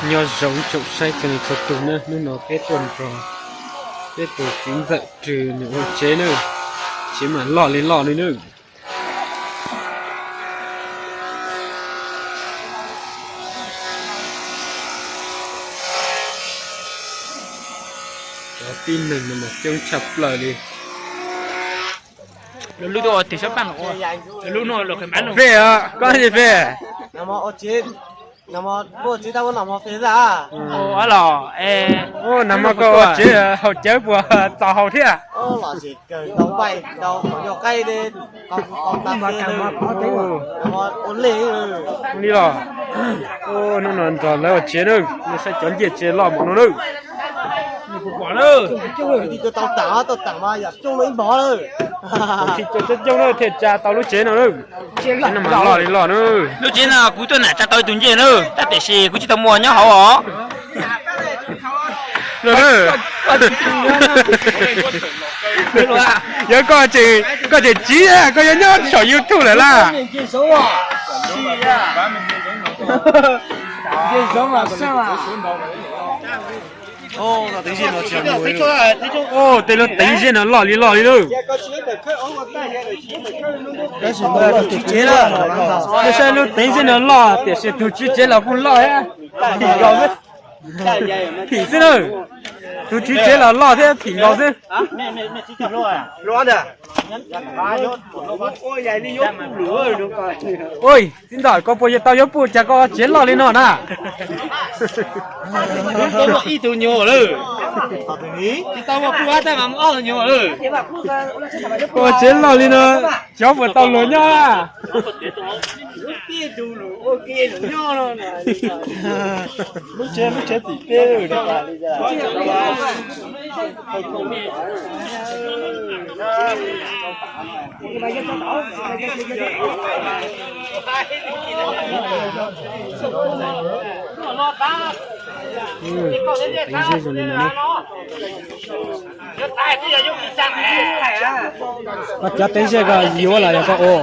Nyob zoo tsoom saib txhua leej txhua tus nawb, hnub no peb tuaj nrog peb tus txiv ntxawm Rwg nws ua tsev nawb, tsev mas loj li loj li nawb. Cov tib neeg no mas coob tshaj plaws li. Peb, koj li peb. Nag hmo koj ua tsev haus cawv puas txaus haus thiab? Li los, hnub no nrog lawv ua tsev nawb, nej saib cov ncej tsev loj npaum no nawb. Tsis coob coob thiaj tsa tau lub tsev no nawb. Tsev no mas loj li loj nawb. Lub tsev no kuv tuaj nam tsa tau ib tug ncej nawb, tab tiam sis kuv tsis tau muaj nyob hauv os. Yog koj, koj tseem tsiv, koj yuav nyob saum YouTube lawm laj. Tej lub teev zeb no loj li loj li lawm. Nej saib lub teev zeb no loj tiam sis tus tswv tsev los kuj loj thiab. Phim xwb na. Tus tswv tsev los loj thiab phim nkaus xwb. Ua, txiv ntxawm, koj puas yog tau yuav pum cas koj tsev loj li no na? Ib tug nyuag lawm. Tsis tau muaj pum tab mas ob tug nyuag lawm. Koj tsev loj li no, xyov puas tau luag nyob. Lub tsev, lub tsev tim peb. Teev zeb zoo li no na. Koj cov teev zeb koj yuav los yog koj ua?